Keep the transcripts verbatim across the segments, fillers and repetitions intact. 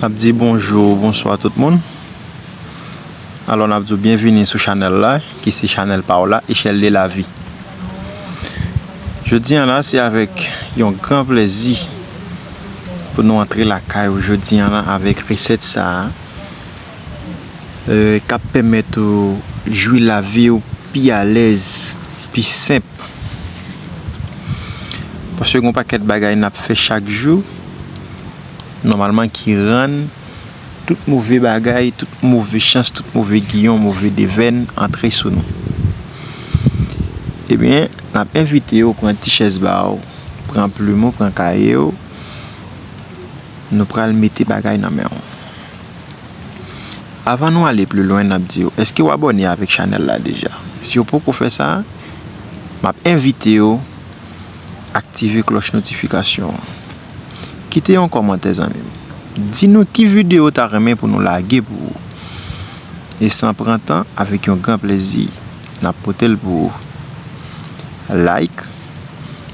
N ap di bonjou, bonswa tout moun. Alò, n ap di w byenvini sou chanèl la, ki se chanèl pa w la, Echèl de Lavi. Jodi a la, se avèk yon gran plèzi pou nou antre lakay ou jodi a la avèk resèt sa a, e, k ap pèmèt ou jwi lavi w pi alèz, pi senp. Paske gen yon pakèt bagay n ap fè chak jou, nòmalman ki rann tout move bagay, tout move chans, tout move giyon, move devèn antre sou nou. Ebyen, n ap envite w pran ti chèz ba w, pran plim ou, pran kaye w. Nou pral mete bagay nan men w. Avan nou ale pi lwen, n ap di w, èske w abòne avèk chanèl la deja? Si w poko fè sa, m ap envite w aktive klòch notifikasyon an. Kite yon kòmantè, zanmi m. Di nou ki videyo w ta renmen pou nou lage pou ou. E san pran tan, avèk yon gran plèzi, n ap pote l pou ou. Like,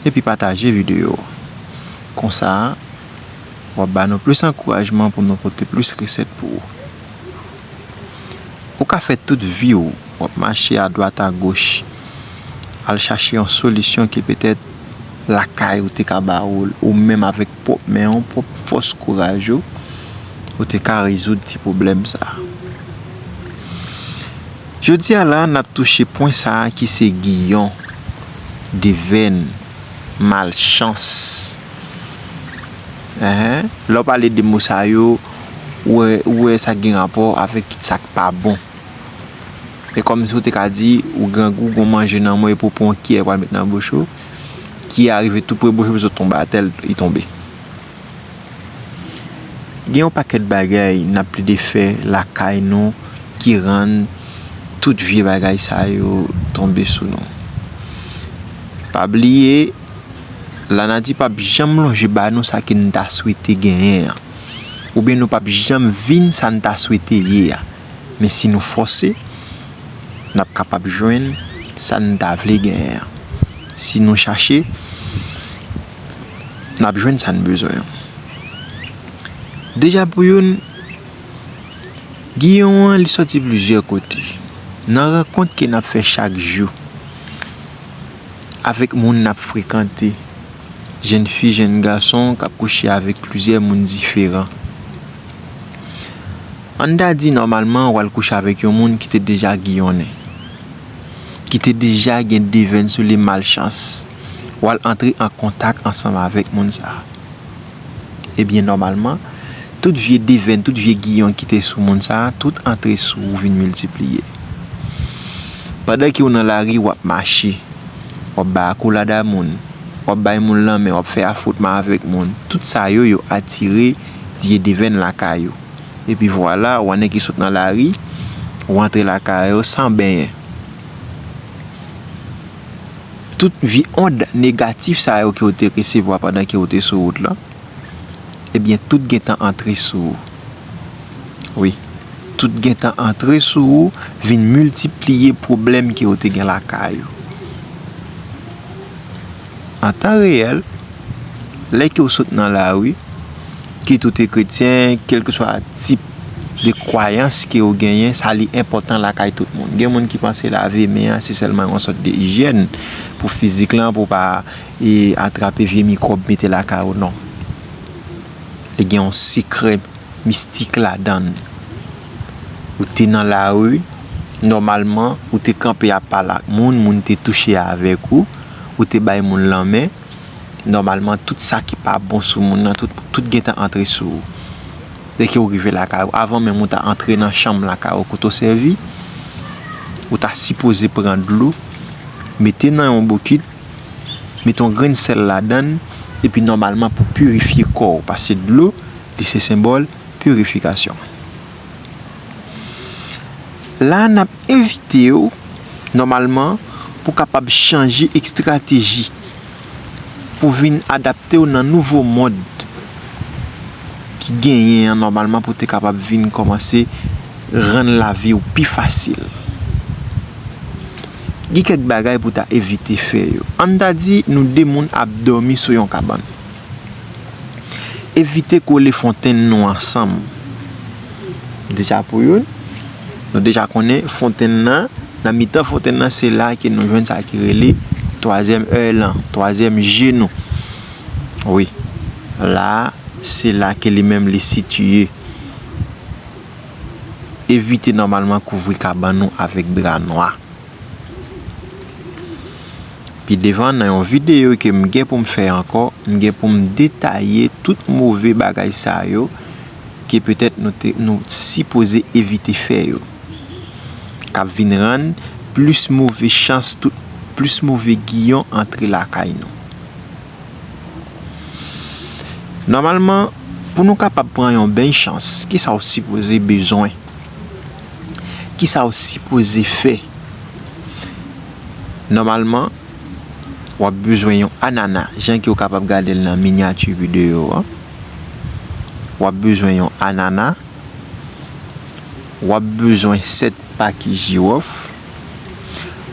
epi pataje videyo. Konsa, w ap ba nou plis ankourajman pou nou pote plis resèt pou ou. Ou ka fè tout vi w, w ap mache adwat agoch, al chache yon solisyon ke petèt lakay ou te ka ba ou l, ou menm avèk pwòp men w, pwòp fòs kouraj ou, ou te ka rezoud ti pwoblèm sa a. Jodi a la, n ap touche pwen sa a ki se giyon, devèn, malchans. Enhen. Lè w pale de mo sa yo, ou wè, ou wè sa gen rapò avèk tout sa k pa bon. E kòmsi w te ka di, ou grangou, gon manje nan men w, epi w pran yon kiyè pral met nan bouch ou, kiyè a rive tou pre bouch ou, epi sot tonbe atè, li tonbe. Gen yon pakèt bagay n ap plede fè lakay nou ki rann tout vye bagay sa yo tonbe sou nou. Pa bliye, lanati p ap janm lonje ba nou sa ke n ta swete genyen an. Oubyen nou p ap janm vin sa n ta swete ye a. Men si nou fòse, n ap kapab jwenn sa n ta vle genyen an. Si nou chache, n ap jwenn sa n bezwen an. Deja pou youn, giyon an, li sòti plizyè kote. Nan rankont ke n ap fè chak jou, avèk moun n ap frekante, jèn fi, jèn gason k ap kouche avèk plizyè moun diferan. Ann ta di, nòmalman, w al kouche avèk yon moun ki te deja giyonnen, ki te deja gen devèn sou li, malchans. W al antre an kontak ansanm avèk moun sa a. Ebyen, nòmalman, tout vye devèn, tout vye giyon ki te sou moun sa a, tout antre sou ou, vin miltipliye. Pandan ke w nan lari, w ap mache, w ap bay akolad a moun, w ap bay moun lanmen, w ap fè afwontman avèk moun. Tout sa yo, yo atire vye devèn lakay ou. Epi vwala, w a nèg ki sot nan lari, ou antre lakay ou san benyen. Tout vye ond negatif sa yo ke w te resevwa pandan ke w te sou wout lan, ebyen, tout gentan antre sou ou. Wi, tout gentan antre sou ou, vin miltipliye pwoblèm ke w te gen lakay ou. An tan reyèl, lè ke w sot nan lari, kit ou te kretyen, kèlkeswa tip de kwayans ke w genyen, sa li enpòtan lakay tout moun. Gen moun ki panse lave men an se sèlman yon sòt de ijyèn pou fizik lan, pou w pa, e, atrape vye mikwòb mete lakay ou, non. Li gen yon sekrè mistik ladan l. Ou te nan lari, nòmalman, ou te kanpe ap pale ak moun, moun te touche avèk ou, ou te bay moun lanmen, nòmalman, tout sa ki pa bon sou moun nan, tout, tout gentan antre sou ou. Lè ke w rive lakay ou, avan menm ou ta antre nan chanm lakay ou kote w sèvi, ou ta sipoze pran dlo, mete nan yon bokit, mete yon grenn sèl ladan l, epi nòmalman pou pirifye kò w, paske dlo, li se senbòl pirifikasyon. La, n ap envite w, nòmalman, pou w kapab chanje estrateji, pou vin adapte w nan nouvo mond ki genyen an, nòmalman, pou w te kapab vin kòmanse rann lavi w pi fasil. Gen kèk bagay pou w ta evite fè yo. Ann ta di, nou de moun ap dòmi sou yon kabann. Evite kole fontenn nou ansanm. deja pou youn. Nou deja konnen fontenn nan, nan mitan fontenn nan, se la ke nou jwenn sa ki rele twazyèm è lan, twazyèm je nou. Wi, la, se la ke li menm li sitiye. Evite nòmalman kouvri kabann ou avèk dra nwa. Pi devan, nan yon videyo ke m gen pou m fè ankò, m gen pou m detaye tout move bagay sa yo ke petèt nou te, nou sipoze evite fè yo, k ap vin rann plis move chans, tout, plis move giyon antre lakay nou. Nòmalman, pou nou kapab pran yon beny chans, kisa w sipoze bezwen? Kisa w sipoze fè? Nòmalman, w ap bezwen yon anana, jan ke w kapab gade l nan minyati videyo an. W ap bezwen yon anana. W ap bezwen sèt paki jiwòf.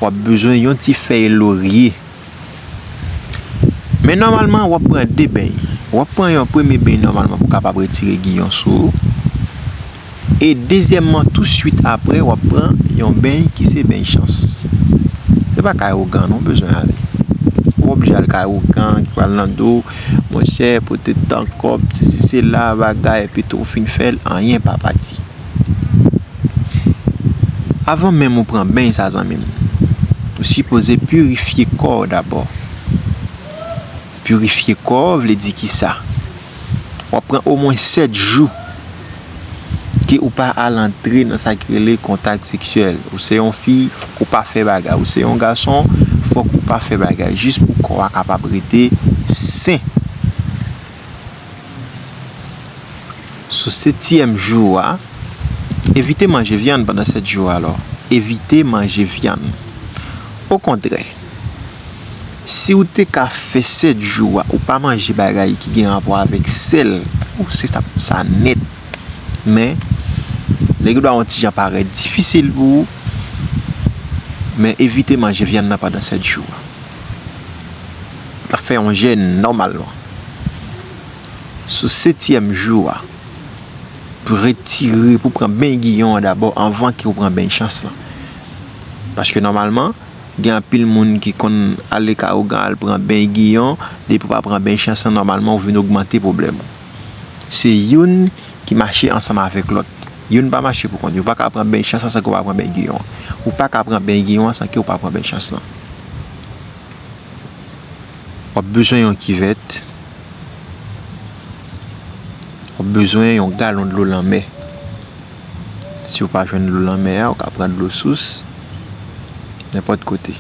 W ap bezwen yon ti fèy lorye. Men nòmalman, w ap pran de beny. W ap pran yon premye beny nòmalman pou w kapab retire giyon sou ou. E dezyèmman, touswit apre, w ap pran yon beny ki se beny chans. Se pa kay ougan non w bezwen ale. Ou pa oblije al kay ougan ki pral nan do w, monchè, pote tan kòb, sesi sela, bagay, epi tou w fin fè l, anyen pa pati. Avan menm ou pran beny sa, zanmi m, ou sipoze pirifye kò w dabò. Pirifye kò w vle di kisa? W ap pran omwen sèt jou ke ou pa al antre nan sa ki rele kontak seksyèl. Ou se yon fi, fòk ou pa fè bagay. Ou se yon gason, fòk ou pa fè bagay. Jis pou kò a kapab rete sen. Sou setyèm jou a, evite manje vyann pandan sèt jou a, alò. Evite manje vyann. Okontrè, si w te ka fè sèt jou a, ou pa manje bagay ki gen rapò avèk sèl, ou se sa, sa nèt. Men, li gen dwa yon ti jan parèt difisil pou ou, men evite manje vyann nan pandan sèt jou a. Ou ka fè yon jèn nòmalman. Sou setyèm jou a, pou retire, pou pran beny giyon an dabò anvan ke w pran beny chans lan. Paske nòmalman, gen anpil moun ki konn ale kay ougan al pran beny giyon, depi w pa pran beny chans lan, nòmalman, ou vin ogmante pwoblèm ou. Se youn ki mache ansanm avèk lòt. Youn pa mache pou kont li. Ou pa ka pran beny chans lan san ke w pa pran beny giyon an. Ou pa ka pran beny giyon an san ke w pa pran beny chans lan. W ap bezwen yon kivèt. W ap bezwen yon galon dlo lanmè. Si w pa jwenn dlo lanmè a, ou ka pran dlo sous, nenpòt kote.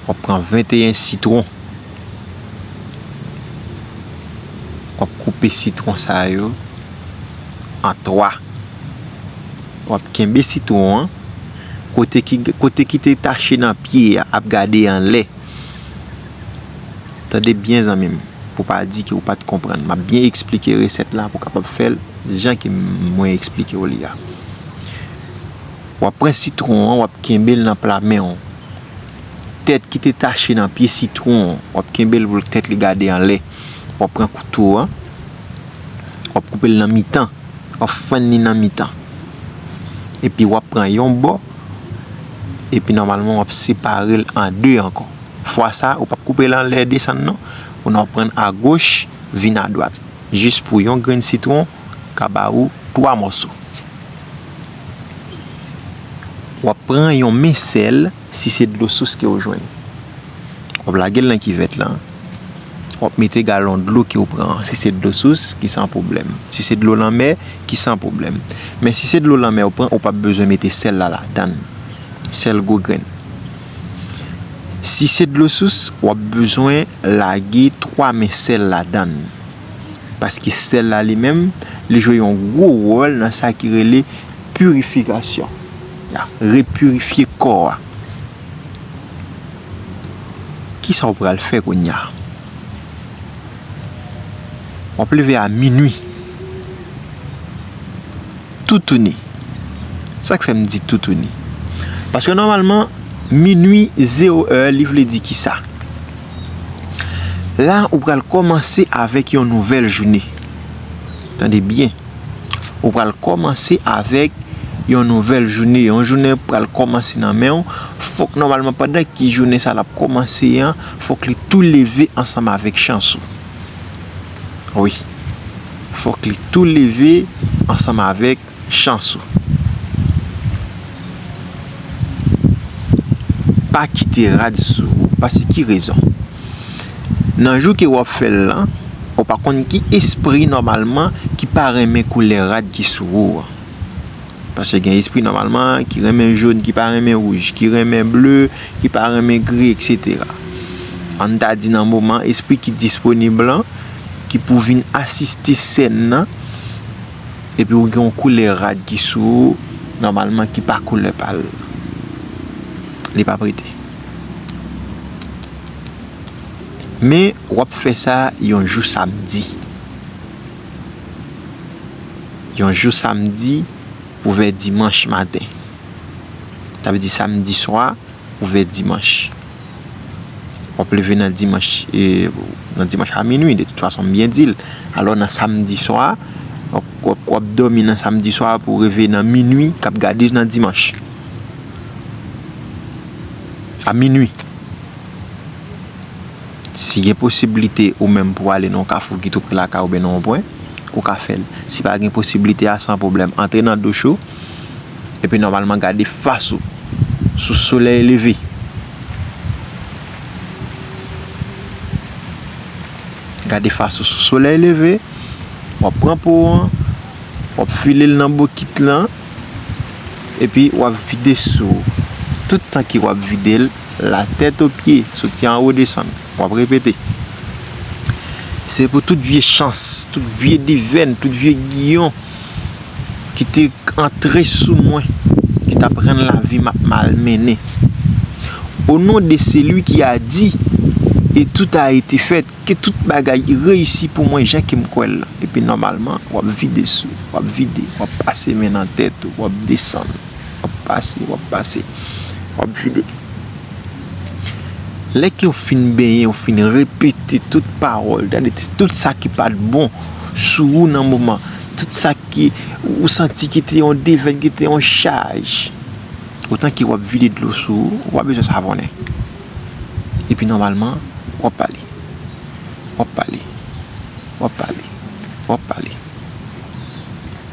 W ap pran venteyen sitwon. W ap koupe sitwon sa yo an twa. W ap kenbe sitwon an. Kote ki, kote ki te tache nan pye a ap gade anlè. Tande byen, zanmi m, pou pa di ke ou pa t konprann. M ap byen eksplike resèt la pou w kapab fè l jan ke mwen eksplike w li a. W ap pran sitwon an, w ap kenbe l nan pla men w. Tèt ki te tache nan pye sitwon an, w ap kenbe l pou tèt li gade anlè. W ap pran kouto an, w ap koupe l nan mitan. W ap fann li nan mitan. Epi w ap pran yon bò, epi nòmalman w ap separe l an de ankò. Fwa sa, ou p ap koupe l anlè desann non. Ou nan pran agoch, vin adwat. Jis pou yon grenn sitwon ka ba ou twa mòso. W ap pran yon men sèl, si se dlo sous ke w jwenn. W ap lage l nan kivèt lan. W ap mete galon dlo ke w pran an. Si se dlo sous, ki san pwoblèm. Si se dlo lanmè, ki san pwoblèm. Men si se dlo lanmè w pran, ou p ap bezwen mete sèl la ladan l. Sèl gwo grenn. Si se dlo sous, w ap bezwen lage twa men sèl ladan l. Paske sèl la li menm, li jwe yon gwo wòl nan sa ki rele pirifikasyon. Ya, repirifye kò a. Kisa w pral fè kounye a? W ap leve a minwi. Toutouni. Sa k fè m di toutouni? Paske nòmalman, minwi, zewo è, li vle di kisa? La, ou pral kòmanse avèk yon nouvèl jounen. Tande byen. Ou pral kòmanse avèk yon nouvèl jounen, yon jounen pral kòmanse nan men w. Fòk nòmalman pandan ki jounen sa l ap kòmanse an, fòk li tou leve ansanm avèk chans ou. Wi. Fòk li tou leve ansanm avèk chans ou. Pa kite rad sou ou. Paske ki rezon? Nan jou ke w ap fè l lan, ou pa konn ki espri nòmalman ki pa renmen koulè rad ki sou ou an. Paske gen espri nòmalman ki renmen jòn, ki pa renmen wouj, ki renmen ble, ki pa renmen gri, etsetera. Ann ta di nan moman, espri ki disponib lan, ki pou vin asiste sèn nan, epi ou gen yon koulè rad ki sou ou, nòmalman ki pa koulè pa l. Li p ap rete. Men, w ap fè sa yon jou samdi. Yon jou samdi, pou vè dimanch maten. Sa vle di samdi swa, pou vè dimanch. W ap leve nan dimanch, e, nan dimanch a minwi, de tout fason, m byen di l. Alò, nan samdi swa, w ap, w ap, w ap dòmi nan samdi swa pou w reve nan minwi, k ap gade nan dimanch. A minwi. Si gen posiblite ou menm pou w ale nan yon kafou ki tou pre lakay ou oubyen nan yon pwen, ou ka fè l. Si pa gen posiblite a, san pwoblèm, antre nan douch ou, epi nòmalman gade fas ou sou solèy leve. Gade fas ou sou solèy leve, w ap pran po an, w ap file l nan bokit lan, epi w ap vide sou ou. Tout tan ke w ap vide l, la tèt o pye, soti anwo desann. W ap repete. Se pou tout vye chans, tout vye devèn, tout vye giyon ki te antre sou mwen, ki t ap rann lavi m ap malmennen. Au nom de celui qui a dit, et tout a été fait, ke tout bagay reyisi pou mwen jan ke m kwè l lan. Epi nòmalman, w ap vide sou, w ap vide, w ap pase men nan tèt ou, w ap desann, w ap pase, w ap pase, w ap vide. Lè ke w fin benyen, w fin repete tout pawòl, tande, tout sa ki pa t bon sou ou nan moman, tout sa ki ou santi ki te yon devèn, ki te yon chaj, otan ke w ap vide dlo sou ou, ou pa bezwen savonnen. Epi nòmalman, w ap pale. W ap pale. W ap pale. W ap pale.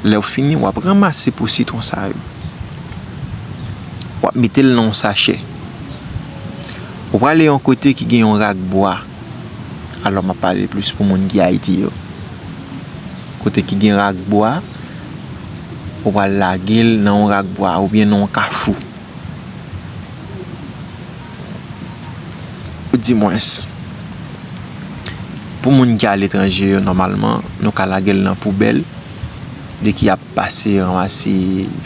Lè w fini, w ap ranmase po sitwon sa yo. W ap mete l nan yon sachè. Ou prale yon kote ki gen yon rak bwa. Alò, m ap pale plis pou moun ki Ayiti yo. Kote ki gen rak bwa, ou pral lage l nan yon rak bwa oubyen nan yon kafou. Ou di mwens. Pou moun ki aletranje yo, nòmalman, nou ka lage l nan poubèl. Dèke y ap pase, ranmase,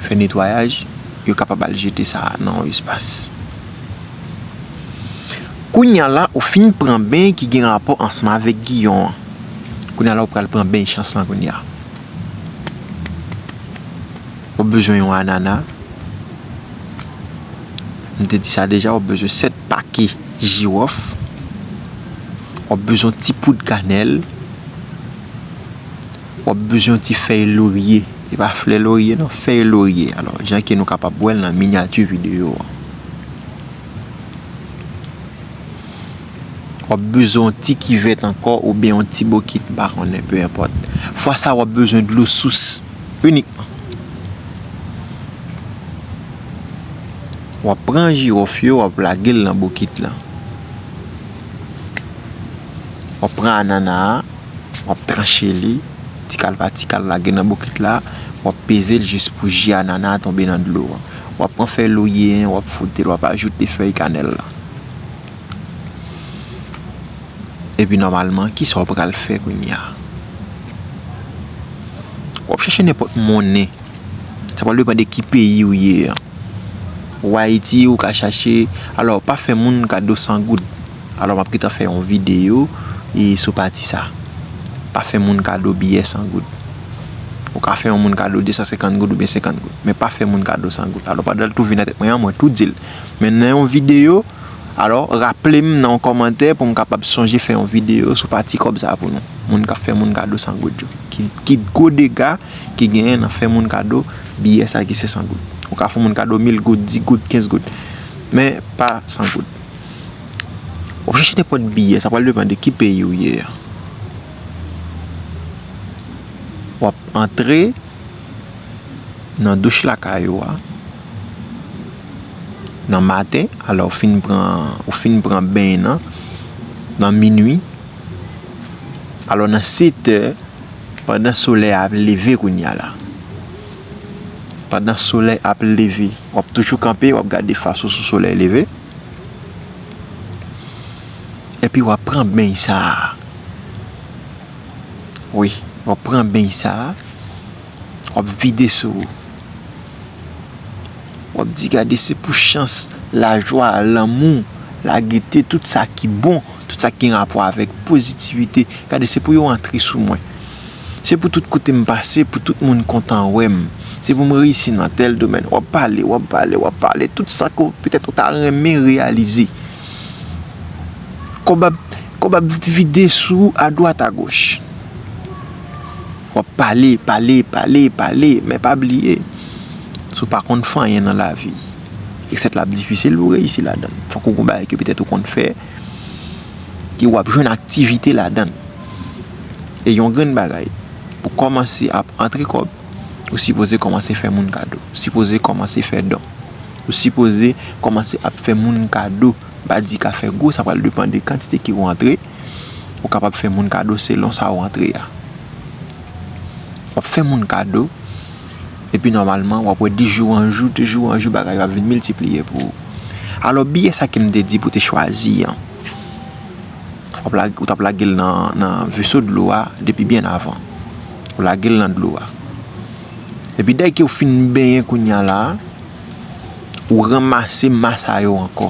fè netwayaj, yo kapab al jete sa nan yon espas. Kounye a la, ou fin pran beny ki gen rapò ansanm avèk giyon an. Kounye a la, ou pral pran beny chans lan kounye a. W ap bezwen yon anana. M te di sa deja, w ap bezwen sèt pake jiwòf. W ap bezwen yon ti poud kanèl. W ap bezwen yon ti fèy lorye. E pa flè lorye non, fèy lorye. Alò, jan ke nou kapab wè l nan minyati videyo an. W ap bezwen yon ti kivèt ankò oubyen yon ti bokit, m pa konnen, pe enpòt. Fwa sa, w ap bezwen dlo sous inikman. W ap pran jiwòf yo, w ap lage l nan bokit lan. W ap pran anana a, w ap tranche li, ti kal pa ti kal, lage nan bokit la, w ap peze l jis pou ji anana a tonbe nan dlo an. W ap pran fèy lorye an, w ap fwote l, w ap ajoute fèy kanèl la. Epi nòmalman, kisa w pral fè kounye a? W ap chache nenpòt monnen. Sa pral depann de ki peyi w ye an. Ou Ayiti, ou ka chache. Alò, pa fè moun kado san goud. Alò, m ap gentan fè yon videyo, e, sou pati sa. Pa fè moun kado biyè san goud. Ou ka fè yon moun kado de san senkant goud oubyen senkant goud. Men pa fè moun kado san goud. Alò, pandan l tou vin nan tèt mwen an, mwen tou di l. Men nan yon videyo, alò, raple m nan yon kòmantè pou m kapab sonje fè yon videyo sou pati kòb sa pou nou. Moun k ap fè moun kado san goud yo. ki, ki gwo dega ki genyen nan fè moun kado biyè sa ki se san goud. Ou ka fè moun kado mil goud, dis goud, kenz goud, men pa san goud. W ap chache nenpòt biyè, sa pral depann de ki peyi w ye a. W ap antre nan douch lakay ou a, nan maten, alò w fin pran, ou fin pran beny nan, nan minui, alò nan sèt è, pandan solèy ap leve kounye a la. Pandan solèy ap leve, w ap toujou kanpe, w ap gade fas ou sou solèy leve. Epi w ap pran beny sa a. Wi, w ap pran beny sa a. W ap vide sou ou. W ap di, "Gade, se pou chans, lajwa, lanmou, lagete, tout sa ki bon, tout sa ki gen rapò avèk pozitivite. Gade, se pou yo antre sou mwen. Se pou tout kote m pase, pou tout moun kontan wè m. Se pou m reyisi nan tèl domèn." W ap pale, w ap pale, w ap pale, tout sa ke w, petèt ou ta renmen reyalize. Kòb ap, kòb ap vide sou ou adwat agoch. W ap pale, pale, pale, pale, men pa bliye, si w pa konn fè anyen nan lavi, reset la ap difisil pou w reyisi ladan l. Fòk ou gon bagay ke petèt ou konn fè, ke w ap jwenn aktivite ladan l. E yon grenn bagay, pou kòmanse ap antre kòb, ou sipoze kòmanse fè moun kado. Ou sipoze kòmanse fè don. Ou sipoze kòmanse ap fè moun kado. M pa di ka fè gwo, sa pral depann de kantite ke w antre. Ou kapab fè moun kado selon sa w antre a. W ap fè moun kado, epi nòmalman, w ap wè de jou an jou, de jou an jou, bagay yo ap vin miltipliye pou ou. Alò, biyè sa ke m te di pou w te chwazi an, w ap lage, ou t ap lage l nan, nan veso dlo a depi byen avan. Ou lage l nan dlo a. Epi dèyè ke w fin benyen kounye a la, ou ranmase ma sa yo ankò.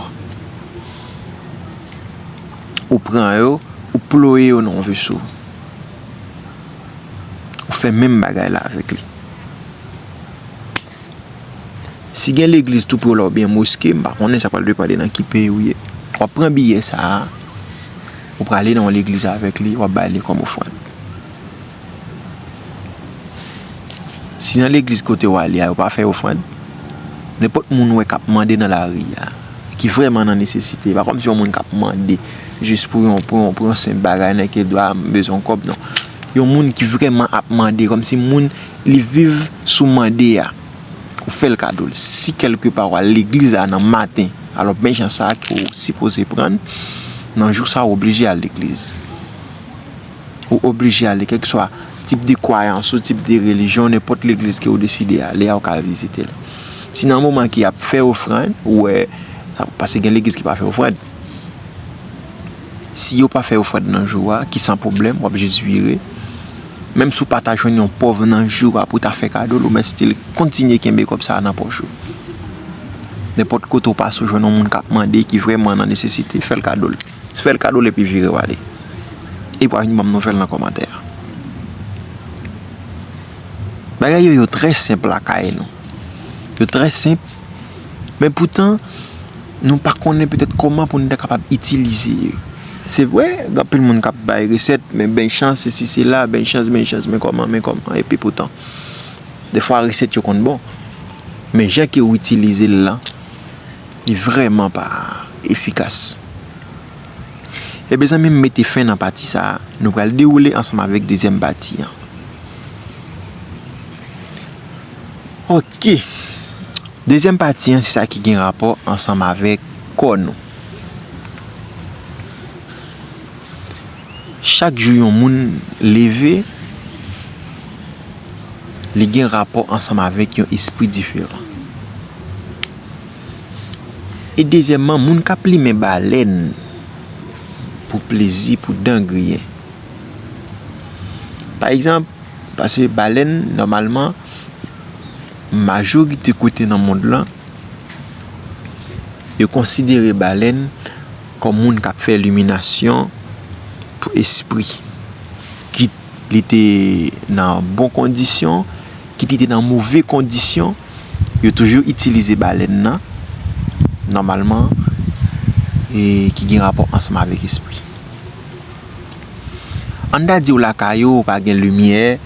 Ou pran yo, ou ploye yo nan yon veso. Ou fè menm bagay la avèk li. Si gen legliz tou pre w la oubyen moske, m pa konnen, sa pral depann de nan ki peyi w ye. W ap pran biyè sa a, ou prale nan yon legliz avèk li, w ap bay li kòm ofrann. Si nan legliz kote w ale a, yo pa fè ofrann, nenpòt moun ou wè k ap mande nan lari a, ki vrèman nan nesesite, e pa kòmsi yon moun k ap mande jis pou yon, pou yon, pou yon senp bagay, nan ke dwa, "M bezwen yon kòb," non. Yon moun ki vrèman ap mande, kòmsi moun li viv sou mande a, ou fè l kado l. Si kèlkepa w al legliz la nan maten, alò, men jan sa a ke w sipoze pran l, nan jou sa a, w oblije al legliz. Ou oblije ale, kèlkeswa tip de kwayans ou, tip de relijyon, nenpòt legliz ke ou deside ale a, ou ka vizite l. Si nan moman ke y ap fè ofrann, ou wè, paske gen legliz ki pa fè ofrann. Si yo pa fè ofrann nan jou a, ki san pwoblèm, w ap jis vire. Menm si w pa ta jwenn yon pòv nan jou a pou ta fè kado l, ou mèt still kontinye kenbe kòb sa a nan pòch ou. Nenpòt kote w pase, w jwenn yon moun k ap mande, ki vrèman nan nesesite, fè l kado l. Fè l kado l epi vire w ale. Epi w a vin ban m nouvèl nan kòmantè a. Bagay yo, yo trè senp lakay nou. Yo trè senp, men poutan, nou pa konnen petèt kòman pou nou ta kapab itilize yo. Se vre, gen anpil moun k ap bay resèt, men beny chans, sesi, sela, beny chans, beny chans, men kòman, men kòman, epi poutan, defwa resèt yo konn bon. Men jan ke w itilize l lan, li vrèman pa efikas. Ebyen, zanmi m, mete fen nan pati sa a. Nou pral dewoule ansanm avèk dezyèm pati an. Oke. Dezyèm pati an, se sa ki gen rapò ansanm avèk kò nou. Chak jou yon moun leve, li gen rapò ansanm avèk yon espri diferan. E dezyèmman, moun k ap limen balèn pou plezi, pou dan griyen. Pa egzanp, paske balèn, nòmalman, majorite kote nan mond lan, yo konsidere balèn kòm moun k ap fè liminasyon pou espri. Kit li te nan bon kondisyon, kit li te nan move kondisyon, yo toujou itilize balèn nan, nòmalman, e ki gen rapò ansanm avèk espri. Ann ta di w lakay ou, ou pa gen limyè,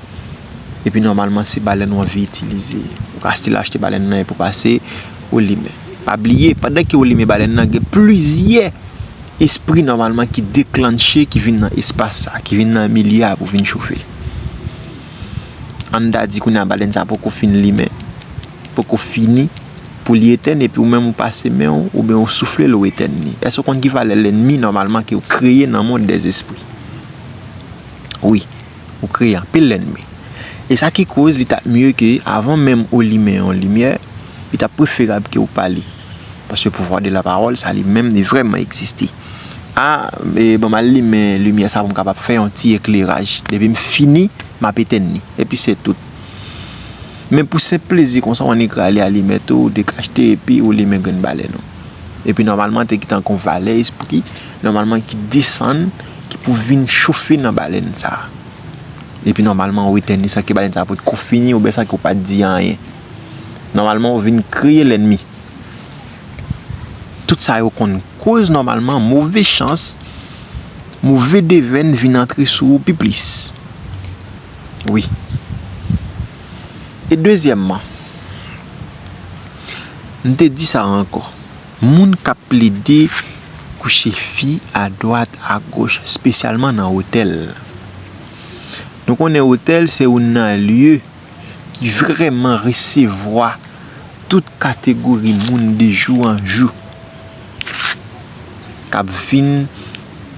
Epi nòmalman se balèn ou anvi itilize. Ou ka still achte balèn nan epi w pase ou limen. Pa bliye, pandan ke ou limen balèn nan, gen plizyè espri nòmalman ki deklanche, ki vin nan espas sa, ki vin nan milye a pou vin chofe. Ann ta di kounye a balèn sa poko fin limen, poko fini pou li etèn, epi ou menm ou pase men w, oubyen ou soufle l, ou etèn li. Èske w konn ki valè lènmi nòmalman ke w kreye nan mond dèzespri? Wi, ou kreye anpil lènmi. E sa ki koz li t ap mye ke avan menm ou limen yon limyè, li t ap preferab ke w pale. Paske pouvwa de la pawòl, sa li menm, li vrèman egziste. A, e, ban m al limen limyè sa pou m kapab fè yon ti ekleraj. Depi m fini, m ap etèn li. Epi se tout. Men pou senp plezi konsa, w annik rale alimèt ou, ou dekachte, epi ou limen grenn balèn ou. Epi nòmalman, te gentan gon valè espri, nòmalman ki desann, ki pou vin chofe nan balèn sa a. Epi nòmalman, ou etèn li san ke balèn sa a potko fini, oubyen san ke w pa t di anyen. Nòmalman, ou vin kreye lènmi. Tout sa yo konn koz nòmalman move chans, move devèn vin antre sou ou pi plis. Wi. E dezyèmman, m te di sa ankò. Moun k ap plede kouche fi adwat, agoch, espesyalman nan otèl. Nou konnen otèl se youn nan lye ki vrèman resevwa tout kategori moun de jou an jou k ap vin,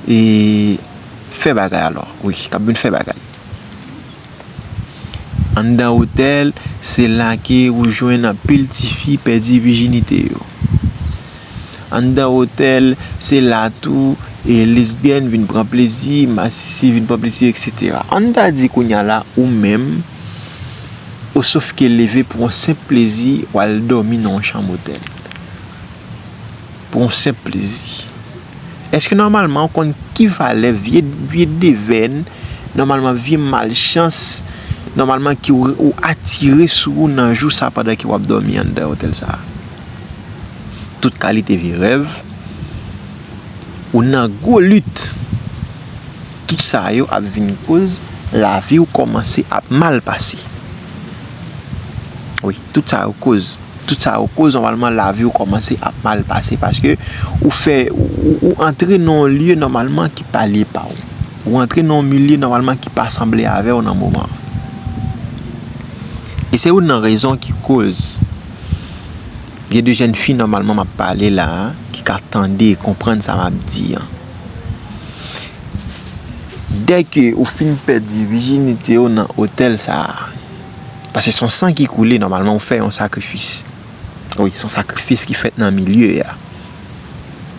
e, fè bagay alò. Wi, k ap vin fè bagay. Anndan otèl, se la ke ou jwenn anpil tifi pèdi vijinite yo. Anndan otèl, se la tou, e, lesbyèn vin pran plezi, masisi vin pran plezi, etsetera. Ann ta di kounye a la, ou menm, ou sof ke leve pou yon senp plezi, w al dòmi nan yon chanm otèl. Pou yon senp plezi. Èske nòmalman ou konn ki valè vye, vye devèn, nòmalman vye malchans, nòmalman ki ou, ou atire sou ou nan jou sa pandan ke w ap dòmi anndan otèl sa a? Tout kalite vye rèv, ou nan gwo lit. Tout sa yo ap vin koz lavi w kòmanse ap mal pase. Wi, tout sa yo koz. Tout sa yo koz, nòmalman, lavi w kòmanse ap mal pase paske ou fè, ou, ou, ou antre nan yon lye nòmalman ki pa lye pa w. Ou antre nan yon milye nòmalman ki pa sanble avè w nan moman an. E se youn nan rezon ki koz gen de jèn fi nòmalman m ap pale la a, ki ka tande e konprann sa m ap di an. Dèke ou fin pèdi vijinite w nan otèl sa a, paske se yon san ki koule, nòmalman ou fè yon sakrifis. Wi, se yon sakrifis ki fèt nan milye a.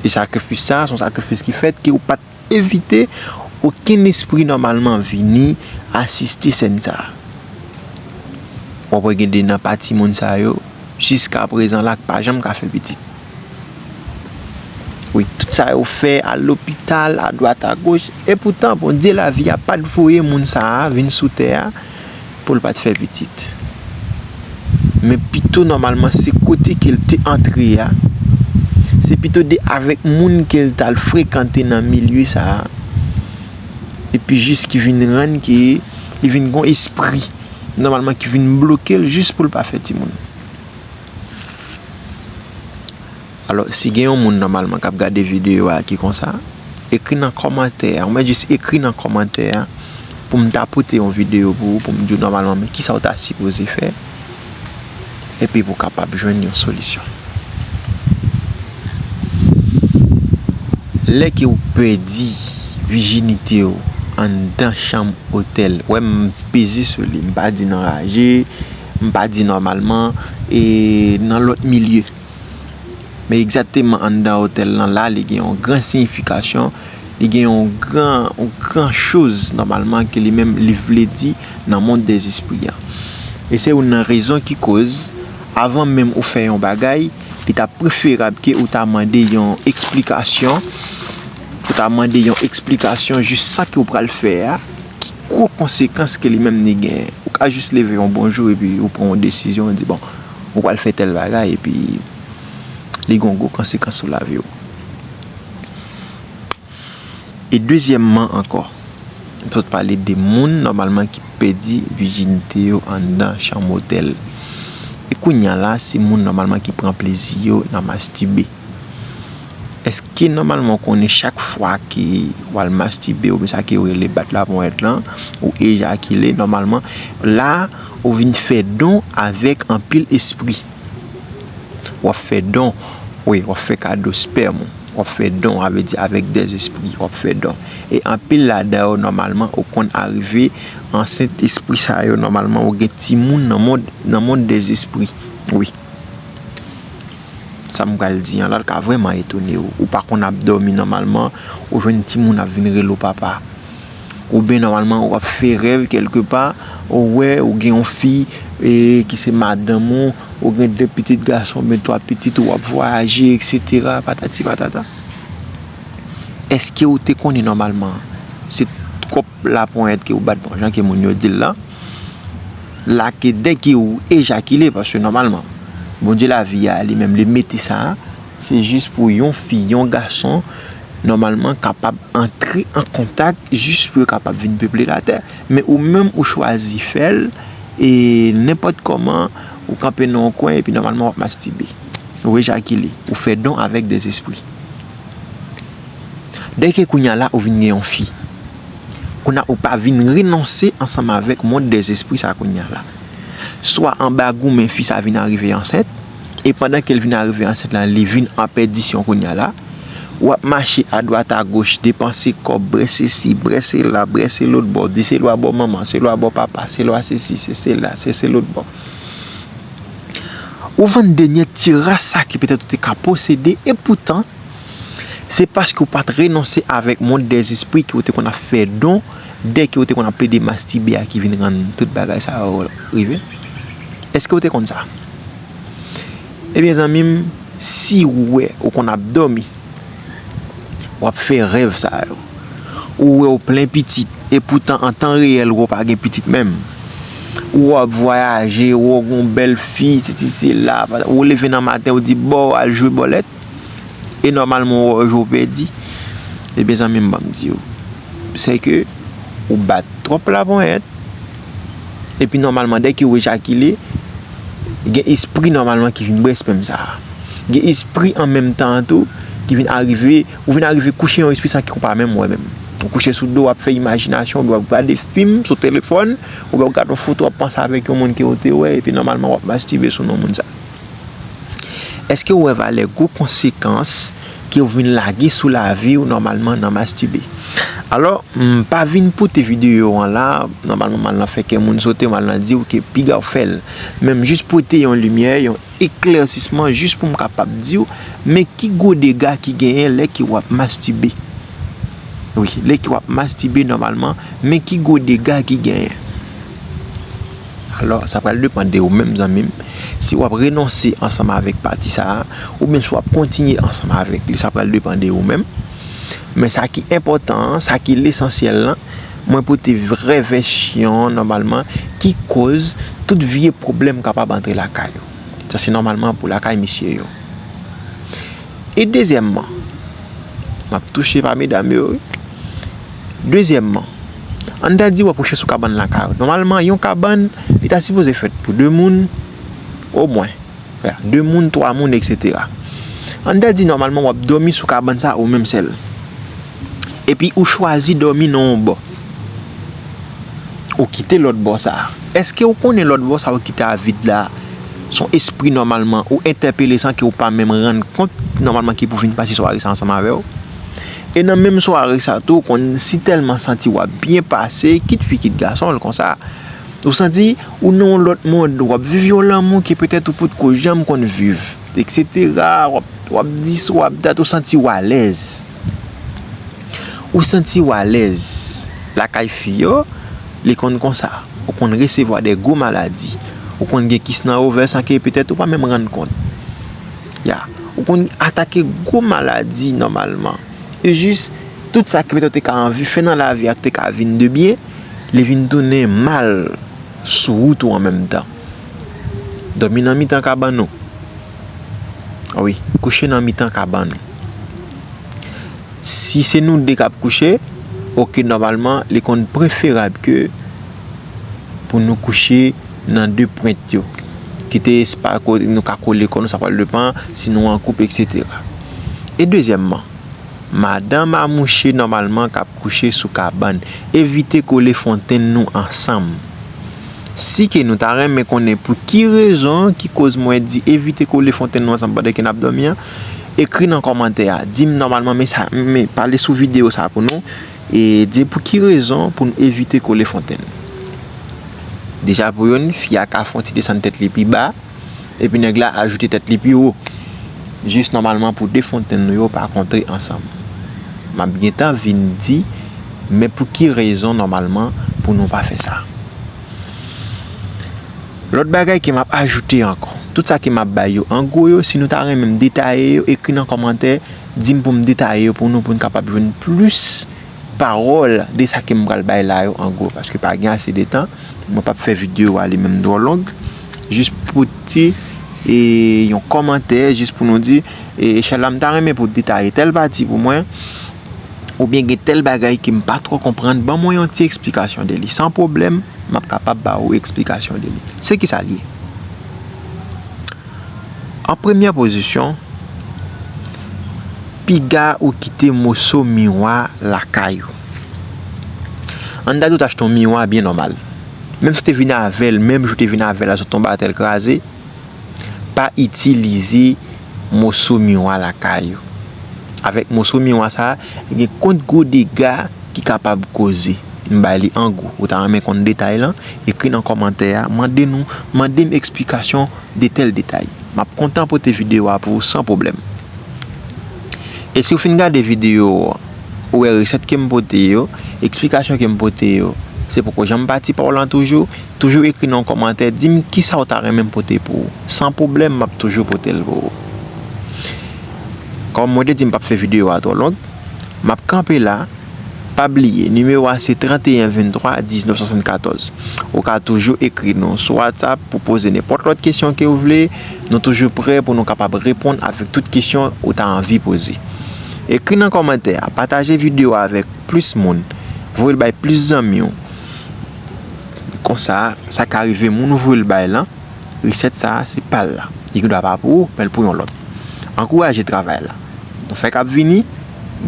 E sakrifis sa a, se yon sakrifis ki fèt ke ou pa t evite okenn espri nòmalman vini asiste sèn sa a. W ap wè gen de nan pa timoun sa yo, jiska prezan la, k pa janm ka fè pitit. Wi, tout sa yo fè, al lopital, adwat, agoch, epoutan, Bondye lavi a pa t voye moun sa a vin sou tè a pou l pa t fè pitit. Men pito, nòmalman, se kote ke l te antre a. Se pito de avèk moun ke l t al frekante nan milye sa a. Epi jis ki vin rann ke li vin gon espri, nòmalman, ki vin bloke l jis pou l pa fè timoun. Alò, si gen yon moun nòmalman k ap gade videyo a ki konsa, ekri nan kòmantè a, ou mèt jis ekri nan kòmantè a pou m ta pote yon videyo pou ou, pou m di w nòmalman men kisa w ta sipoze fè, epi pou w kapab jwenn yon solisyon. Lè ke w pèdi vijinite w anndan chanm otèl, wè m peze sou li, m pa di nan raje, m pa di nòmalman, e nan lòt milye. Men egzakteman anndan otèl lan la, li gen yon gran siyifikasyon, li gen yon gran, yon gran choz nòmalman ke li menm li vle di nan mond dèzespri an. E se youn nan rezon ki koz, avan menm ou fè yon bagay, li ta preferab ke ou ta mande yon eksplikasyon, ou ta mande yon eksplikasyon jis sa ke ou pral fè a, ki gwo konsekans ke li menm li genyen. Ou ka jis leve yon bon jou epi ou pran yon desizyon, ou di, bon, ou pral fè tèl bagay, epi li gen yon gwo konsekans sou lavi w. E dezyèmman ankò, m sot pale de moun nòmalman ki pèdi vijinite yo anndan chanm otèl. E kounye a la, se moun nòmalman ki pran plezi yo nan mastibe. Èske nòmalman w konnen chak fwa ke w al mastibe oubyen sa ke yo rele bat laponyèt lan, ou ejakile nòmalman, la ou vin fè don avèk anpil espri. W ap fè don, wi, w ap fè kado spèm ou. W ap fè don, sa vle di avèk dèzespri, w ap fè don. E anpil ladan yo nòmalman ou konn arive ansent, espri sa yo nòmalman ou gen timoun nan mond, nan mond dèzespri. Wi. Sa m pral di an la ka vrèman etone w. Ou pa konn ap dòmi nòmalman, ou jwenn timoun ap vin rele w papa. Oubyen nòmalman w ap fè rèv kèlkepa, ou wè ou gen yon fi e, ki se madanm ou, ou gen de pitit gason oubyen twa pitit, ou ap vwayaje, etsetera, patati patata. Èske ou te konnen nòmalman se twòp laponyèt ke ou bat, bon, jan ke moun yo di l la, la ke dè ke ou ejakile, paske nòmalman Bondye lavi a li menm li mete sa, se jis pou yon fi, yon gason nòmalman kapab antre an kontak jis pou yo kapab vin peple latè. Men ou menm ou chwazi fè l e nenpòt kòman ou kanpe nan yon kwen epi nòmalman w ap mastibe, ou ejakile, ou fè don avèk dèzespri. Dèke kounye a la ou vin gen yon fi. Kounye a ou pa vin renonse ansanm avèk mond dèzespri sa kounye a la. Swa anba goumen fi sa vin arive ansent, e pandan ke l vin arive ansent la, li vin an pèdisyon kounye a la. W ap mache adwat agoch, depanse kòb, brè sesi, brè sela, brè se lòt bò, di se lwa bò manman, se lwa bò papa, se lwa sesi, se sela, se se lòt bò. Ou vann dènyè ti ras sa ki petèt ou te ka posede, e poutan, se paske ou pa t renonse avèk mond dèzespri ke ou te konn ap fè don, dèke ou te konn ap plede mastibe a ki vin rann tout bagay sa yo rive. Èske ou te konn sa? Ebyen, zanmi m, si ou wè ou konn ap dòmi, w ap fè rèv sa yo. Ou wè w plen pitit, e poutan an tan reyèl ou pa gen pitit menm. Ou ap vwayaje, ou gen yon bèl fi, sesi sela, ou leve nan maten, ou di, "Bon, al jwe bòlèt." E nòmalman, ou wè w pèdi. Ebyen, zanmi m, ban m di w, se ke ou bat twòp laponyèt, epi nòmalman, dèke ou ejakile, gen espri nòmalman ki vin bwè espèm sa a. Gen espri an menm tan an tou ki vin arive, ou vin arive kouche yon espri sa ke ou pa menm wè menm. Ou kouche sou do, w ap fè imajinasyon, oubyen w ap gade fim sou telefòn, oubyen w ap gade yon foto, w ap panse avèk yon moun ke ou te wè, epi nòmalman w ap mastibe sou non moun sa. Èske ou wè valè gwo konsekans ke ou vin lage sou lavi w nòmalman nan mastibe? Alò, m pa vin pote videyo an la, nòmalman m al nan fè kè moun sote, m al nan di w ke piga w fè l. Men m jis pote yon limyè, yon eklèsisman, jis pou m kapab di w, men ki gwo dega ki genyen lè ke w ap mastibe. Wi, lè ke w ap mastibe nòmalman, men ki gwo dega ki genyen. Alò, sa pral depann de ou menm, zanmi m, si w ap renonse ansanm avèk pati sa a, oubyen si w ap kontinye ansanm avèk li, sa pral depann de ou menm. Men sa ki enpòtan an, sa ki lesansyèl lan, mwen pote vrè vèsyon an nòmalman ki koz tout vye pwoblèm kapab antre lakay ou. Sa se nòmalman pou lakay misye yo. E dezyèmman, m ap touche pa medam yo, wi. Dezyèmman, ann ta di w ap kouche sou kabann lakay ou. Nòmalman, yon kabann, li ta sipoze fèt pou de moun, omwen. Ya, de moun, twa moun, etsetera. Ann ta di, nòmalman, w ap dòmi sou kabann sa ou menm sèl. Epi ou chwazi dòmi nan yon bò. Ou kite lòt bò sa a. Èske ou konnen lòt bò sa a ou kite a vid la? Se yon espri nòmalman ou entèpele san ke ou pa menm rann kont nòmalman ki pou vin pase sware sa ansanm avè w. E nan menm sware sa tou, ou konn si tèlman santi w ap byen pase, kit fi kit gason, l konsa. Ou santi ou nan yon lòt mond, w ap viv yon lanmou ke petèt ou potko janm konn viv, etsetera. W ap, w ap dis, w ap dat, ou santi w alèz. Ou santi w alèz lakay fi yo, li konn konsa. Ou konn resevwa de gwo maladi. Ou konn gen kis nan ovè san ke petèt ou pa menm rann kont. Ya, ou konn atake gwo maladi nòmalman. E jis, tout sa ke petèt ou te ka anvi fè nan lavi a ki te ka vin de byen, li vin tounen mal sou wout ou an menm tan. Dòmi nan mitan kabann ou. Wi, kouche nan mitan kabann ou. Si se nou de k ap kouche, oke, nòmalman, li konn preferab ke pou nou kouche nan de pwent yo. Kite espas kote nou ka kole kò nou, sa pral depann si nou an koup, etsetera. E dezyèmman, madanm a mouche nòmalman k ap kouche sou kabann, evite kole fontenn nou ansanm. Si ke nou ta renmen konnen pou ki rezon ki koz mwen di evite kole fontenn nou ansanm pandan ke n ap dòmi an, ekri nan kòmantè a. Di m nòmalman, men sa, men pale sou videyo sa pou nou, e di pou ki rezon pou nou evite kole fontenn. Deja pou youn, fi a ka fè yon ti desann tèt li pi ba, epi nèg la ajoute tèt li pi wo. Jis nòmalman pou de fontenn nou yo pa kontre ansanm. M ap gentan vin di, men pou ki rezon nòmalman pou nou pa fè sa. Lòt bagay ke m ap ajoute ankò, tout sa ke m ap bay yo an gwo yo, si nou ta renmen m detaye yo, ekri nan kòmantè, di m pou m detaye yo pou nou, pou n kapab jwenn plis pawòl de sa ke m pral bay la yo an gwo, paske pa gen ase de tan, mwen p ap fè videyo a li menm twò long, jis pou ti, e, yon kòmantè, jis pou nou di, e, Chèla, m ta renmen pou detaye tèl pati pou mwen, oubyen gen tèl bagay ke m pa twò konprann, ban mwen yon ti eksplikasyon de li. San pwoblèm, m ap kapab ba ou eksplikasyon de li. Se ki sa l ye? An premyè pozisyon, piga ou kite moso miwa lakay ou. Ann ta di w t achte yon miwa byen nòmal. Menm si w te vin avè l, menm jou w te vin avè l la, sot tonbe atè l kraze, pa itilize moso miwa lakay ou. Avèk moso miwa sa a, gen kont gwo dega ki kapab koze. M bay li an gwo. Ou ta renmen konn detay lan? Ekri nan kòmantè a, mande nou, mande m eksplikasyon de tèl detay. M ap kontan pote videyo a pou ou san pwoblèm. E si w fin gade videyo, ou wè resèt ke m pote yo, eksplikasyon ke m pote yo, se poko janm pati pa w lan toujou, toujou ekri nan yon kòmantè, di m kisa w ta renmen m pote pou ou. San pwoblèm, m ap toujou pote l pou ou. Kòm mwen te di m p ap fè videyo a twò long, m ap kanpe la. Pa bliye, nimewo a se trannteyen venntwa diznèf swasannkatòz. Ou ka toujou ekri nou sou WhatsApp pou poze nenpòt lòt kesyon ke w vle. Nou toujou prè pou nou kapab reponn avèk tout kesyon ou ta anvi poze. Ekri nan kòmantè a, pataje videyo a avèk plis moun, voye l bay plis zanmi w. Konsa, sa ka rive moun ou voye l bay lan, resèt sa a se pa l la. Li gen dwa pa pou ou, men l pou yon lòt. Ankouraje travay la. Nan fèk ap vini,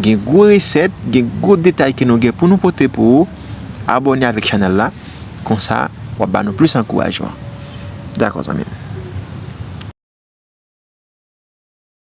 gen gwo resèt, gen gwo detay ke nou gen pou nou pote pou ou. Abòne avèk chanèl la. Konsa, w ap ba nou plis ankourajman. Dakò, zanmi.